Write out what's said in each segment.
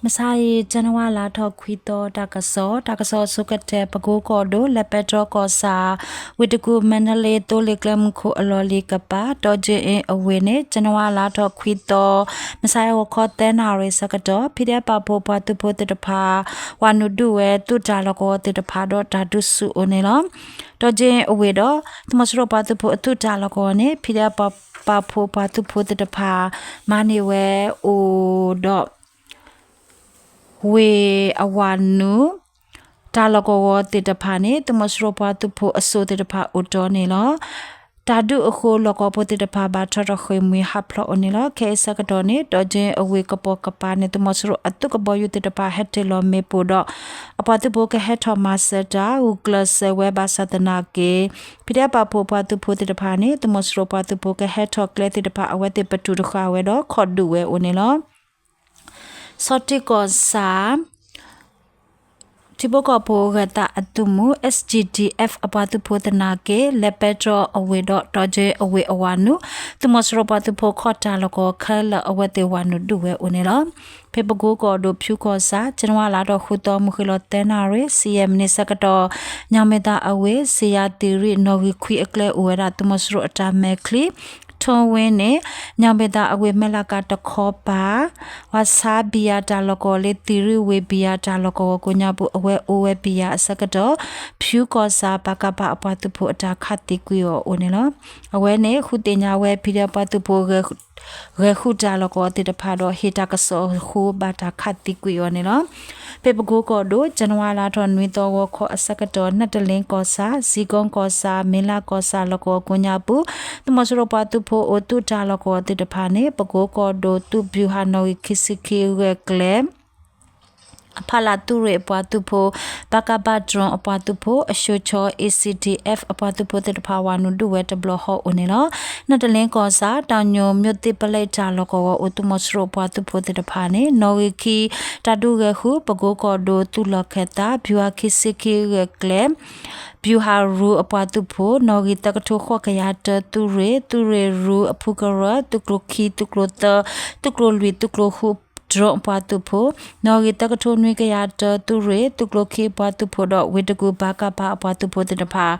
မုၢ်ဆါအံၤ ကၠနဝါလါထီၣ်ခွံသီ တၢ်ကစီၣ်, တၢ်ကစီၣ်အဆိကတၢၢ် ပကိကီၢ်ဒိၣ် လဲၤပဲတြီကီၢ်ဆၣ် ဝ့ၢ်တကူၣ် မါဒလ့ သိလ့ၣ်ကျဲမုၢ်ခိၣ်အလီၢ်လံၤကပၤ တီကၠ့အ့အဝ့ၢ်န့ၣ် ကၠနဝါလါထီၣ်ခွံသီ မုၢ်ဆါအံၤ ဂီၤခီသၢနၣ်ရံၣ်ဆၢကတီၢ် ဖံဒဲးပာ်ဖှိၣ်ပှၤသုးဖိသ့ၣ်တဖၣ် ဝၤနုာ်ဒုးဝဲ သုးတၢ်လီၢ်ကဝီၤသ့ၣ်တဖၣ်ဒီးတၢ်ဒုးဆူၣ်အိၣ်န့ၣ်လီၤ. တီကၠ့အ့အဝ့ၢ်ဒီး သုးမီၤစိရိၤပှၤသုးဖိအသုးတၢ်လီၢ်ကဝီၤန့ၣ် ဖံဒဲးပာ်ဖှိၣ်ပှၤသုးဖိသ့ၣ်တဖၣ် မၤန့ၢ်ဝဲအိၣ်ဒီး ဝ့ၢ်အဝၤနုာ် တၢ်လီၢ်ကဝီၤသ့ၣ်တဖၣ်န့ၣ် သုးမီၤစိရိၤပှၤသုးဖိအစိၣ်သ့ၣ်တဖၣ်အိၣ်တီန့ၣ်လီၤ. တၢ်ဒုးအဃိလီၢ်ကဝီၤဖိသ့ၣ်တဖၣ်ဘၣ်ထီၣ်ထီၣ်ဃ့ၢ်မှံဟးဖျိးအိၣ်န့ၣ်လီၤ. ခဲအံၤဆၢကတီၢ်န့ၣ် တီကၠ့အဝ့ၢ်ကပိာ်ကပၤန့ၣ် သုးမီၤစိရိၤအသုးကဘီယူၤသ့ၣ်တဖၣ်ဟဲတ့ၢ်လီၤမ့ၣ်ပိၢ်ဒီး အပှၤသုးဖိကဟဲထီၣ်မၤစၢၤတၢ် ဂုာ်ကျဲးစၢးဝဲဘၣ်ဆၣ်သနာ်က့ ဖံဒဲးပာ်ဖှိၣ်ပှၤသုးဖိသ့ၣ်တဖၣ်န့ၣ် သုးမီၤစိရိၤပှၤသုးဖိကဟဲထီၣ်ကျဲသ့ၣ်တဖၣ် အဝဲသ့ၣ်ပတုာ်တဃာ်ဝဲဒီး ခိးဒုးဝဲအိၣ်န့ၣ်လီၤ. ဆီၣ်တံၢ်ကီၢ်ဆၣ် ထံဖိကီၢ်ဖိဂဲၤသးအသုးမုၢ် S G D F အပှၤသုးဖိသနာ်က့ လဲၤပဲတြီအဝ့ၢ်ဒီးတီကၠ့အဝ့ၢ်အဝၤနုာ် သုးမီၤစိရိၤပှၤသုးဖိခီၣ်တၢ်လီၢ်ကဝီၤခဲလၢာ် အဝဲသ့ၣ်ဝၤနုာ်ဒုးဝဲအိၣ်န့ၣ်လီၤ. ဖဲပကိကီၢ်ဒိၣ်ဖၠူကီၢ်ဆၣ် ကၠနဝါလါထီၣ်ဃုသီ မုၢ်ဃ့ၢ်လီၤသၢနၣ်ရံၣ် ဆံယဲၢ်မံးနံးဆၢကတီၢ် ညၣ်မ့ၢ်သးအဝ့ၢ် စ့ယၤသံၣ်ရံၣ် နီၣ်ဂံၢ်ခွံအကျဲအိၣ်ဝဲဒၣ် သုးမီၤစိရိၤအတၢ်မဲာ်ချံ ထီဝ့န့ၣ် ညၣ်မ့ၢ်သးအဝ့ၢ် မဲၢ်လးကးတခီပၤ ဝၤဆါဘံယၤတၢ်လီၢ်ကဝီၤလၢ သံၣ်ရံၣ်ဝ့ၢ်ဘံယၤတၢ်လီၢ်ကဝီၤကိးညါပူၤ အဝဲအိၣ်ဝဲဘံယၤအဆၢကတီၢ် ဖၠူကီၢ်ဆၣ် ပကဖ အပှၤသုးဖိအတၢ်ခးသံကွံာ်အီၤအိၣ်န့ၣ်လီၤ. အဝဲန့ၣ် ဃုသ့ၣ်ညါဝဲ ဖံဒဲးပှၤသုးဖိ ဂဲၤဃုာ်တၢ်လီၢ်ကဝီၤသ့ၣ်တဖၣ်ဒီး ဟ့ၣ်တၢ်ကစီၣ်အဃိ ဘၣ်တၢ်ခးသံကွံာ်အီၤန့ၣ်လီၤ. ဖဲပကိကီၢ်ဒိၣ် ကၠနဝါလါထီၣ်နွံသီ ဂီၤခီအဆၢကတီၢ် နတလ့ကီၢ်ဆၣ် စံကီကီၢ်ဆၣ် မ့ၢ်လးကီၢ်ဆၣ်လီၢ်ကဝီၤကိးညါပူၤ သုးမီၤစိရိၤပှၤသုးဖိအိၣ်သုးတၢ်လီၢ်ကဝီၤသ့ၣ်တဖၣ်န့ၣ် ပကိကီၢ်ဒိၣ်သုး ဗျူဟာ နီၣ်ဂံၢ်ခံဆံခံ ဂဲၤကျဲ အဖီလာ်သုးရ့ၣ်အပှၤသုးဖိ ပကဖ drone အပှၤသုးဖိ အၡိၤဆီ A C D F အပှၤသုးဖိသ့ၣ်တဖၣ် ဝၤနုာ်ဒုးဝဲတဘျီဃီအိၣ်န့ၣ်လီၤ. နတလ့ကီၢ်ဆၣ် တၢ်ညိၣ် မြို့သစ်ပလဲ တၢ်လီၢ်ကဝီၤအိၣ် သုးမီၤစိရိၤပှၤသုးဖိသ့ၣ်တဖၣ်န့ၣ် နီၣ်ဂံၢ်ခံ တၢ်ဒုးဂဲၤဃုာ် ပကိကီၢ်ဒိၣ်သုးလီၢ်ခၢၣ်သး ဗျူဟာ ခံဆံခံ ဂဲၤကျဲ ဗျူဟာ ရူ အပှၤသုးဖိ နီၣ်ဂံၢ်သၢကထိဃိးကယၤတၢ သုးရ့ၣ် သုးရ့ၣ်ရူ အဖုကရၢ သုးကျိၤခံ သုးကျိၤသၢ သုးကျိၤလွံၢ် သုးကျိၤဃု drone အပှၤသုးဖိ နီၣ်ဂံၢ်သၢကထိနွံကယၤတၢ သုးရ့ၣ် သုးကျိၤခံအပှၤသုးဖိဒီး ဝ့ၢ်တကူၣ် ပကဖ အပှၤသုးဖိသ့ၣ်တဖၣ်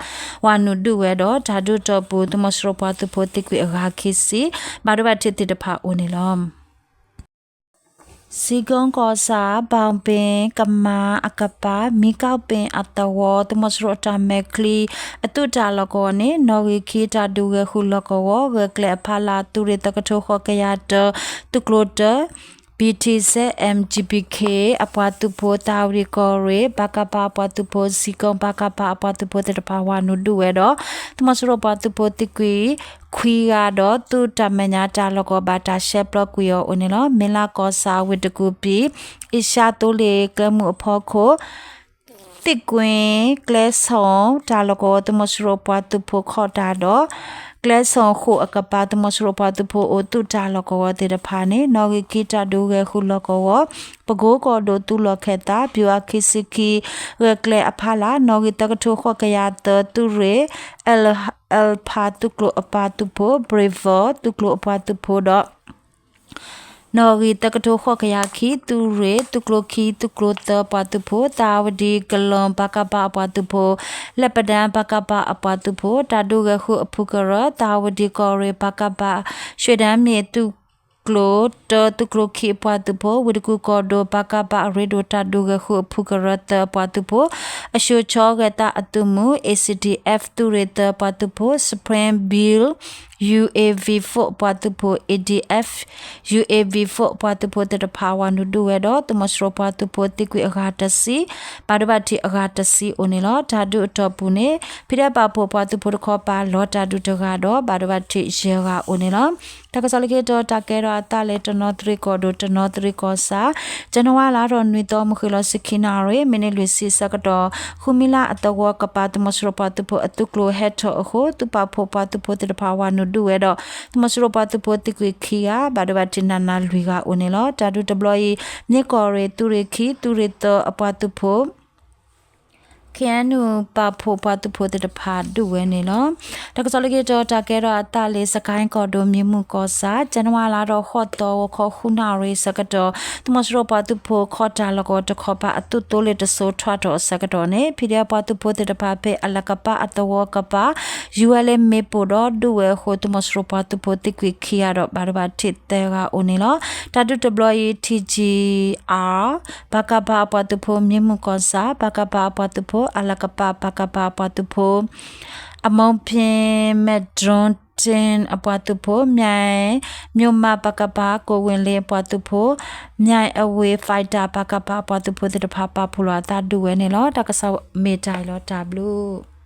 ဝၤနုာ်ဒုးဝဲဒီး တၢ်ဒုးတီၢ်ပူၤ သုးမီၤစိရိၤပှၤသုးဖိသံကွံာ်အဂၤခံဆံ ဘၣ်ဒိဘၣ်ထံးသ့ၣ်တဖၣ်အိၣ်န့ၣ်လီၤ. စံကီကီၢ်ဆၣ် ဘၣ်ပ့ၣ်ကမၤအကပၤ မံကီၢ်ပ့ၣ်အသဝီ သုးမီၤစိရိၤအတၢ်မဲာ်ချံ အသုးတၢ်လီၢ်ကဝီၤန့ၣ် နီၣ်ဂံၢ်ခံ တၢ်ဒုးဂဲၤဃုာ်လီၢ်ကဝီၤ ဂဲၤကျဲအဖီလာ် သုးရ့ၣ်သၢကထိဃိးကယၤတၢ သုးကျိၤတၢ B T Z M G B K အပှၤသုးဖိ သးဝံၤကီၢ်ရ့ၣ် ပကဖ အပှၤသုးဖိ စံကီ ပကဖ အပှၤသုးဖိသ့ၣ်တဖၣ် ဝၤနုာ်ဒုးဝဲဒီး သုးမီၤစိရိၤပှၤသုးဖိသံကွံာ် ခွံဂၤဒီး သုးတၢ်မဲာ်ညါတၢ်လီၢ်ကဝီၤဘၣ်တၢ်ရှဲပျီကွံာ်အီၤအိၣ်န့ၣ်လီၤ. မ့ၢ်လးကီၢ်ဆၣ် ဝ့ၢ်တကူၣ်ပံၤ အ့ရှါသိလ့ၣ်ကျဲမုၢ်အဖီခိၣ် သ့ၣ်ကွ့ၣ် ကျဲဆီၣ် တၢ်လီၢ်ကဝီၤ သုးမီၤစိရိၤပှၤသုးဖိခီၣ်တၢ်ဒီး ကျဲဆီၣ်ဃိၣ်အကပၤ သုးမီၤစိရိၤပှၤသုးဖိအိၣ်သုးတၢ်လီၢ်ကဝီၤသ့ၣ်တဖၣ်န့ၣ် နီၣ်ဂံၢ်ခံ တၢ်ဒုးဂဲၤဃုာ်လီၢ်ကဝီၤ ပကိကီၢ်ဒိၣ်သုးလီၢ်ခၢၣ်သး ဗျူဟာ ခံဆံခံ ဂဲၤကျဲအဖီလာ် နီၣ်ဂံၢ်သၢကထိဃိးကယၤသၢ သုးရ့ၣ် Alpha သုးကျိၤအပှၤသုးဖိ Bravo သုးကျိၤအပှၤသုးဖိဒီး နီၣ်ဂံၢ်သၢကထိဃိးကယၤခံ သုးရ့ၣ် သုးကျိၤခံ သုးကျိၤသၢပှၤသုးဖိ သးဝံၤကီၢ်ရ့ၣ် ပကဖ အပှၤသုးဖိ လၢပဒၢ ပကဖ အပှၤသုးဖိ တၢ်ဒုးဂဲၤဃုာ်အဖုကရၢ သးဝံၤကီၢ်ရ့ၣ် ပကဖ ရွှ့ၣ်ဒၢမ့ၣ် သုးကျိၤတၢ သုးကျိၤခံအပှၤသုးဖိ ဝ့ၢ်တကူၣ်ကီၢ်ဒိၣ် ပကဖ အရ့ဒိၣ် တၢ်ဒုးဂဲၤဃုာ်အဖုကရၢသၢအပှၤသုးဖိ အၡိၤဆီဂဲၤသးအသုးမုၢ် A C D F သုးရ့ၣ်သၢအပှၤသုးဖိ Spring Bill U A V four အပှၤသုးဖိ A D F U A V four အပှၤသုးဖိသ့ၣ်တဖၣ် ဝၤနုာ်ဒုးဝဲဒီး သုးမီၤစိရိၤပှၤသုးဖိသံကွံာ်အဂၤတဆံ ဘၣ်ဒိဘၣ်ထံးအဂၤတဆံအိၣ်န့ၣ်လီၤ. တၢ်ဒုးအတီၢ်ပူၤန့ၣ် ဖံဒဲးပာ်ဖှိၣ်ပှၤသုးဖိတခီပၤ လီၤတၢ်ဒုးတဂၤဒီး ဘၣ်ဒိဘၣ်ထံးယဲၢ်ဂၤအိၣ်န့ၣ်လီၤ. တၢ်ကစီၣ်လၢခံတီၤ တၢ်ကဲထီၣ်အသးလၢ တနီသရံၣ်ကီၢ်ဒိၣ် တနီသရံၣ်ကီၢ်ဆၣ် ကၠနဝါလါထီၣ်နွံသီ မုၢ်ဃ့ၢ်လီၤဆံခံနၣ်ရံၣ် မံးနံးလွံၢ်ဆံဆၢကတီၢ် ဃုမံလါအသဝီကပၤ သုးမီၤစိရိၤပှၤသုးဖိအသုးကျိၤဟဲထီၣ်အဃိ သုးပာ်ဖှိၣ်ပှၤသုးဖိသ့ၣ်တဖၣ် ဝၤနုာ်ဒုးဝဲဒီး သုးမီၤစိရိၤပှၤသုးဖိသံကွံာ်ခံဂၤ ဘၣ်ဒိဘၣ်ထံးနးနးလွံၢ်ဂၤအိၣ်န့ၣ်လီၤ. တၢ်ဒုးတဘျီအံၤ မ့ၢ်ကီၢ်ရ့ၣ် သုးရ့ၣ်ခံ သုးရ့ၣ်သၢအပှၤသုးဖိ K ခ့ၣ်အဲၣ်ယူၣ် ပာ်ဖှိၣ်ပှၤသုးဖိသ့ၣ်တဖၣ်ဒုးဝဲန့ၣ်လီၤ. တၢ်ကစီၣ်လၢခံတတီၤ တၢ်ကဲထီၣ်အသးလၢ စကဲၣ်ကီၢ်ဒိၣ် မံၤမုၢ်ကီၢ်ဆၣ် ကၠနဝါလါဒီးဃိးသီ ဂီၤခီဃုနၣ်ရံၣ်ဆၢကတီၢ် သုးမီၤစိရိၤပှၤသုးဖိခီၣ်တၢ်လီၢ်ကဝီၤတခီပၤအသုးသိလ့ၣ်တစိၤထွဲထီၣ်အဆၢကတီၢ်န့ၣ် ဖံးဒဲးပှၤသုးဖိသ့ၣ်တဖၣ်ဖဲအလၤကပၤအသဝီကပၤ ယူၤဝဲလၢမ့ၣ်ပိၢ်ဒီးဒုးဝဲအဃိ သုးမီၤစိရိၤပှၤသုးဖိသံကွံာ်ခံဂၤဒီးဘၣ်ဒိဘၣ်ထံးသၢဂၤအိၣ်န့ၣ်လီၤ. တၢ်ဒုးတဘျီအံၤ ထံကၠံအါ ပကဖ အပှၤသုးဖိ မံၤမုၢ်ကီၢ်ဆၣ် ပကဖ အပှၤသုးဖိ အလၤကပၤ ပကဖ အပှၤသုးဖိ အမိၢ်ဖံမဲၣ်ဒြိတ့ၣ် အပှၤသုးဖိ မၠဲၣ် မၠိၣ်မး ပကဖ ကိၣ်ဝ့ၢ်လ့ အပှၤသုးဖိ မၠဲၣ်အဝ့ၢ် fighter ပကဖ အပှၤသုးဖိသ့ၣ်တဖၣ် ပာ်ဖှိၣ်လီၤအသးဒုးဝဲန့ၣ်လီၤ. တၢ်ကစီၣ်မ့ၢ်တၢ်အံၤလီၤ. တၢ်ဘျုး